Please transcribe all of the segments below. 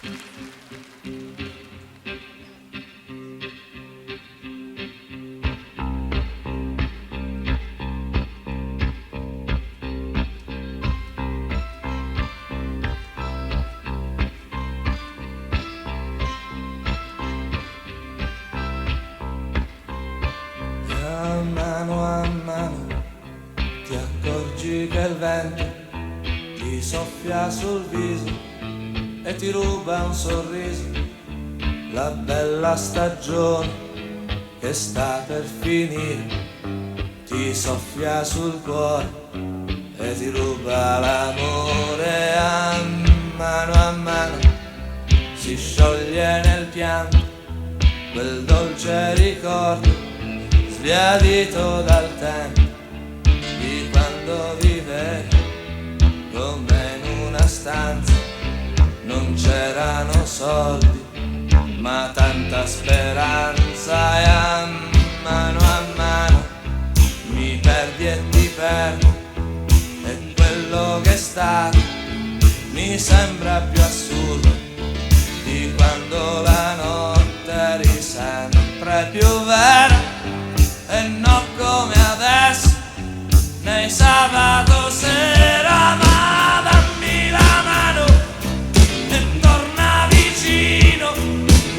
E a mano a mano ti accorgi che il vento ti soffia sul viso e ti ruba un sorriso, la bella stagione che sta per finire ti soffia sul cuore e ti ruba l'amore. A mano si scioglie nel pianto quel dolce ricordo sbiadito dal tempo di quando vivevi con me in una stanza. Non c'erano soldi ma tanta speranza, e a mano mi perdi e ti perdo, e quello che è stato mi sembra più assurdo di quando la notte eri sempre più vera e non come adesso nei sabato sera. Ma dammi la mano e torna vicino,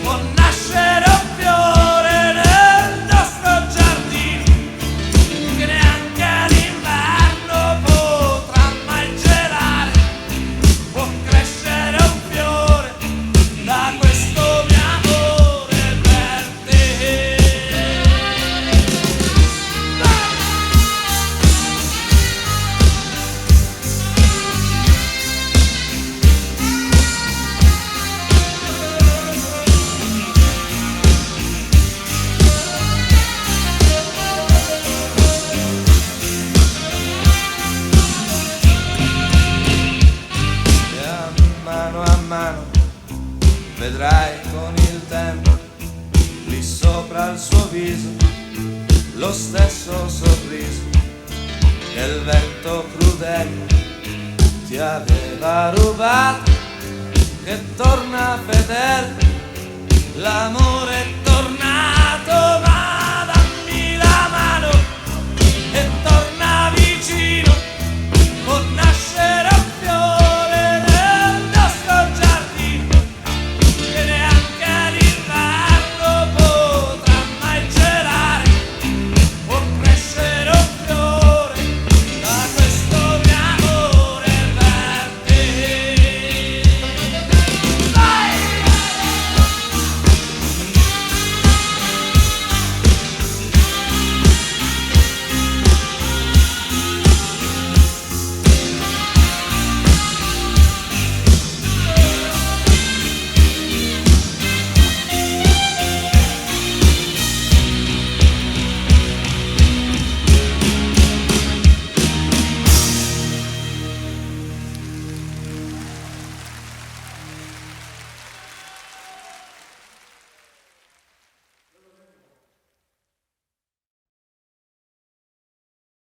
può nascere un fiore nel nostro giardino che neanche l'inverno potrà mai gelare, può crescere un fiore da questo mio amore per te. E a mano vedrai con il tempo lì sopra il suo viso lo stesso sorriso che il vento crudele ti aveva rubato, che torna fedele l'amore.